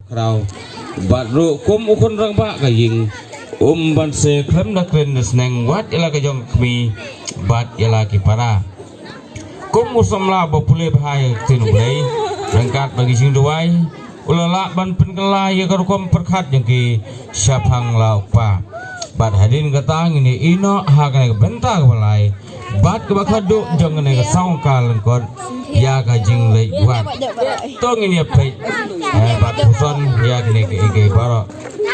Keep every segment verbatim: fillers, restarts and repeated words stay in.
Khraw. Bad ruh kum u khun rangbah ka ïing, um ban se khlem da kren da sneng wat ïa la ka jong ka kmie bad ïa la ki para. Kum u samla ba pule bha ïa ka ktien U Blei ryngkat bad ki jingduwai, u la lah ban pynkylla ïa ka rukom pyrkhat jong ki shaphang la u kpa. Bad hadien kata ngin ïa ïehnoh ha kane ka bynta kaba lai bad kaba khatduh jong kane ka sawdong ka lyngkot ïa ka jingleit wad. To ngin ïa peit, eh, bad puson ïa kane ka, ka baroh.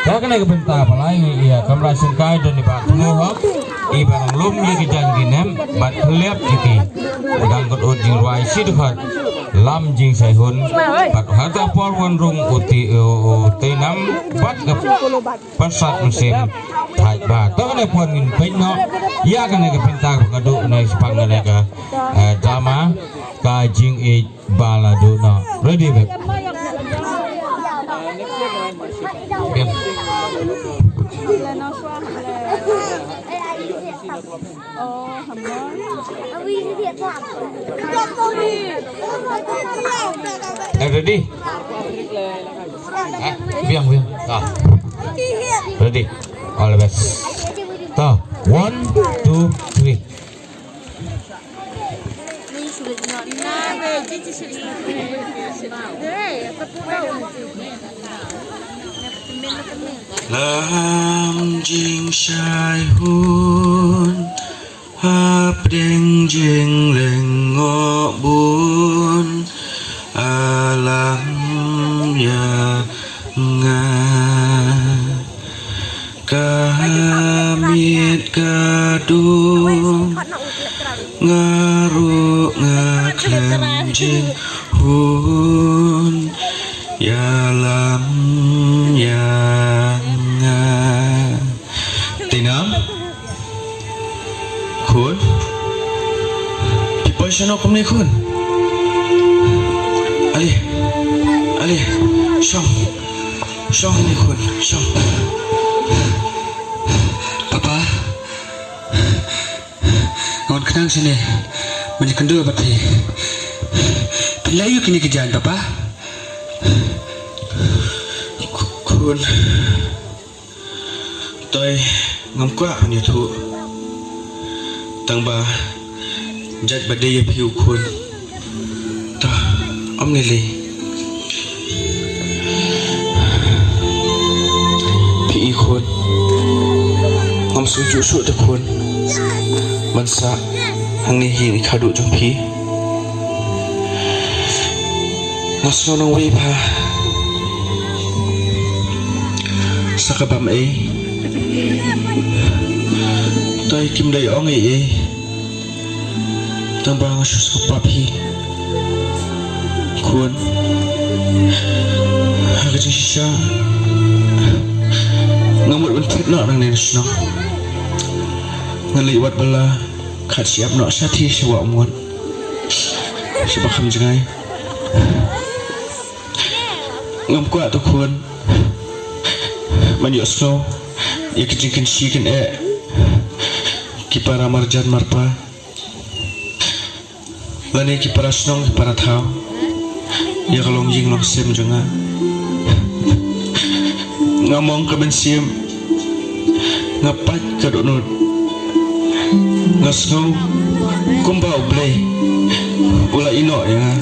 Te ha kane ka bynta ba lai ngi ïa kamra shongkai don i Bah Tnguh Hok, i ba nang lum ïa ki jaiñ ki nem bad khlieh ïa ki. Dang kut ut jingrwai shi dkhot lam jingshai hun bad ha kata por wan rung u Ti, u, u Teinam bad ka Parsad Mynsiem Thait Ba. To kane por ngin peit noh ïa kane ka bynta kaba khatduh na shaphang kane ka, eh, drama Ka Jingïeit Ba La Duh Noh. Ready, babe? Biang. Eh, ready? Eh, biang, biang. Ah. Ready. All the best. To, one, two, three. Lam jingshai hun hapdeng jinglyngngoh bun, alam ïa nga. Ka miet ka dum, nga ruh nga khlem jinghun, ïalam ïa nga. Teinam. Khun. Phi poi shano kumne khun? Ale. Ale. Shong. Shong hangne khun. Shong. Papa. Nga wan khnang shane ban ïakynduh bad phi. Phi leh aïu kine ki jaiñ, Papa? Khun. Toi, ngam kwah ban ïathuh. Tang ba jait ba dei ïa phi u khun. To, ym lei lei. Phi i khun. Ngam sngewthuh shuh te khun. Ban sah hangne hi ïa i khadduh jong phi. Nga sngew nongwei bha. Sa ka bam ei. Toi kim dei ong ei ei. Tang ba nga shu sngewpap hi. Khun. Ha ka jingshisha. Nga mut ban thied noh nangne na shnong. Ngan leit wad bylla. Khat shyiap noh sha thied sha wah umngot. Sha ba kham jngai. Ngam kwah te khun ban ïohsngew ïa ki jingkynshi kyneh ki para marjan marpa lane ki para shnong ki para thaw ïa ka longïing longsem jong nga. Nga mong ka mynsiem, nga pait ka dohnud. Nga sngew kumba U Blei u la ïehnoh ïa nga.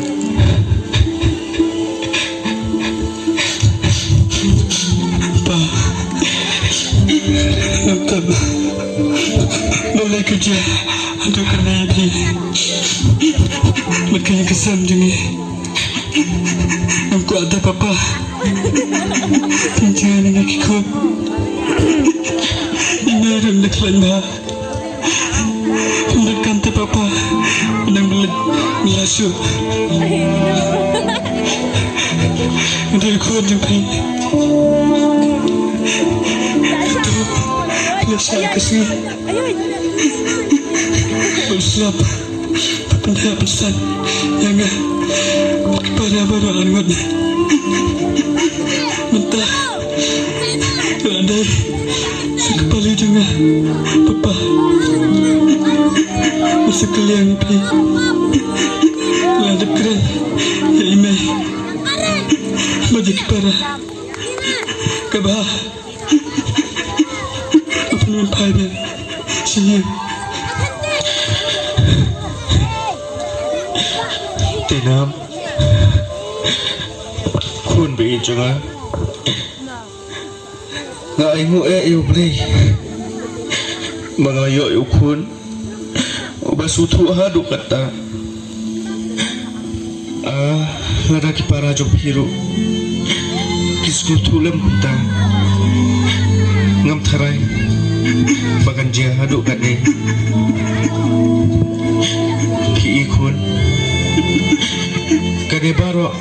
Pa, ngam tip ba U Blei u la kyrkhu haduh kane ïa phi. Bad kane ka sem jong ngi. Ngam kwah te papa. Pynjah na ngi ki khun. I mei ruh ym dei khlaiñ bha. Ym donkam te papa. Nang blet bla shuh. Nga dei khun jong phi. To, la shah ka sngi. Bad slap. Pynheh pynsan ïa nga bad ki para baroh arngut. Mynta la dei sa ka pali jong nga, papa. Bad sa ka liang phi la dep kren ïa i mei bad ïa ki para. Kaba. Apa ngan phai biang? Sini. Te nam. Khun ba ïeit jong nga. Nga ainguh eh ïa U Blei ba nga la ïoh ïa u khun uba sngewthuh haduh katta. Ah, lada ki para jong phi ruh ki sngewthuh lem kumta, ngam tharai ba kan jia haduh katne. Phi i khun, ka dei baroh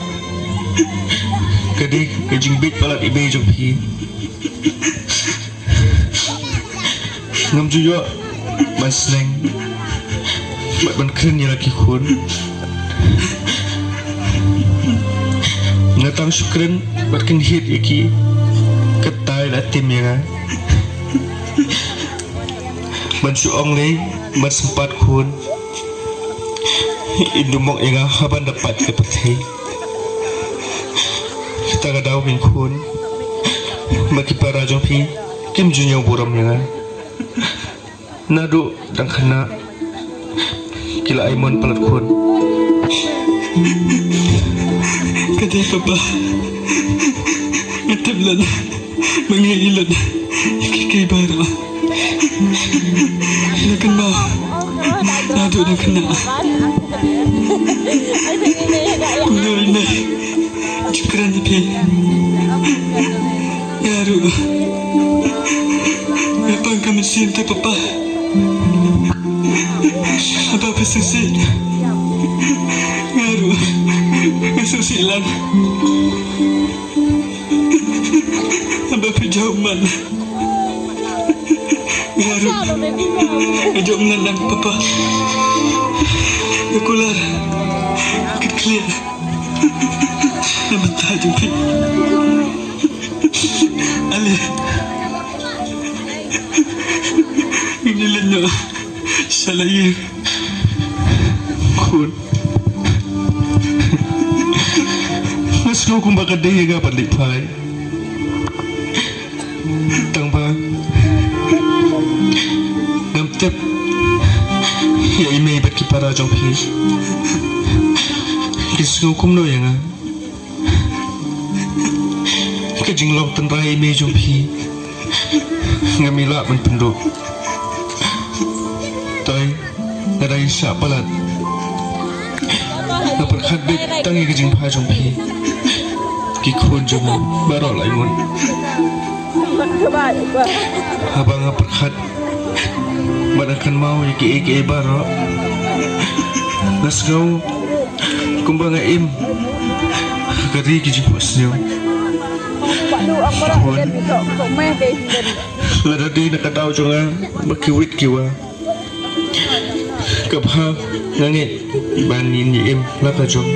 ka dei ka jingbit palat i mei jong phi. Ngam ju ïoh ban sneng bad ban kren ïa la ki khun. Nga tang shu kren bad kynhied ïa ki. Katta i la tim ïa nga ban shu ong lei ban sympat khun. In dummok ïa nga haban da pat ka pyrthei. Kata ka daw kin khun. Ba ki para jong phi kim ju ñiew burom ïa nga. Naduh dang khynnah ki la ai mon palat khun. Ka dei papa. Nga tip lut ba ngi ïa lut ïa kiei kiei baroh. Nga kynmaw naduh dang khynnah. Kumno ri ne. Shukran ïa phi. Nga ruh nga pang ka mynsiem te papa. Haba phi sngewsih, nga ruh nga sngewsih lang. Haba phi jaw man, nga ruh nga jaw man lang papa. Nga kular kit khlieh na bynta jong phi. Ale. Ngin ïa leit noh sha la ïing. Khun. Nga sngew kumba ka dei ïa nga ban leit phai. Tang ba ngam tip ïa i mei bad ki para jong phi ki sngew kumno ïa nga. Ka jinglong tynrai i mei jong phi ngam lah ban pynduh. Toi, nga dang shah palat. Nga pyrkhat beit tang ïa ka jingphai jong phi. Ki khun jong nga baroh lai mut. Haba nga pyrkhat bad nga kynmaw ïa kiei kiei baroh, nga sngew kumba nga im ha ka ri ki jingphohsniew. Khun, lada dei na ka daw jong nga ba ki wit ki wa, ka bha nga ngeit ba ngin ïa im la ka jong,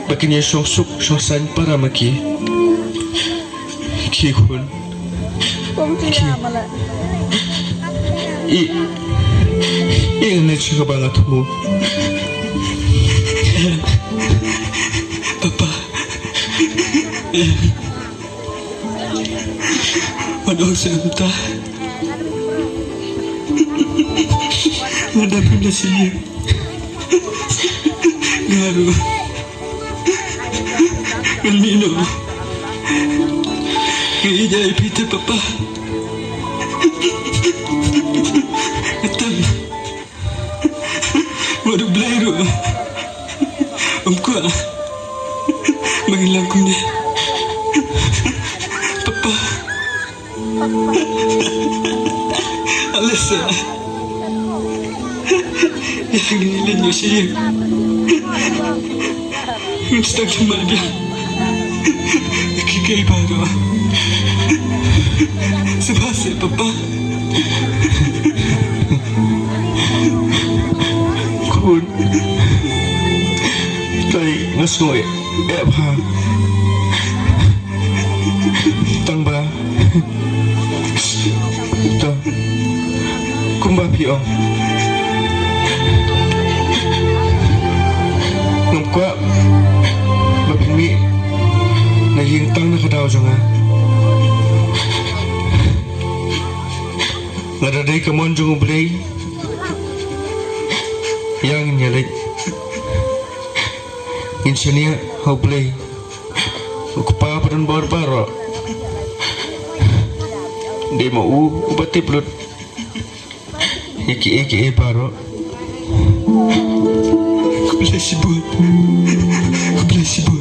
ba kin ïa shong suk shong saiñ para ma ki. Ki khun. Ki. I. I ne chi ka ba nga thmu. Papa. Wat ong seh kumta. Lada phim da sngewsih, nga ruh ngan mih noh. Nga ïeit ïa phi te papa. Nga tam. Wat U Blei ruh um kwah ba ngin long kumne. Papa. Alisa. Ïa ngin ïa leit noh sha ïing. Ngin sdang sumar biang. Kiei kiei baroh. Sngewbha seh papa. Khun. Trai nga sngew eh bha. Tang ba. To. Kumba phi ong. Ngam kwah ba phin mih na ïing Tang na ka daw jong nga, nga da dei ka mon jong U Blei. Ïa ngin ïa leit, ngin shaniah ha U Blei, U Kpa ba don bor baroh. Dei ma u uba tip lut ïa kiei kiei baroh. Khublei shibun. Khublei shibun.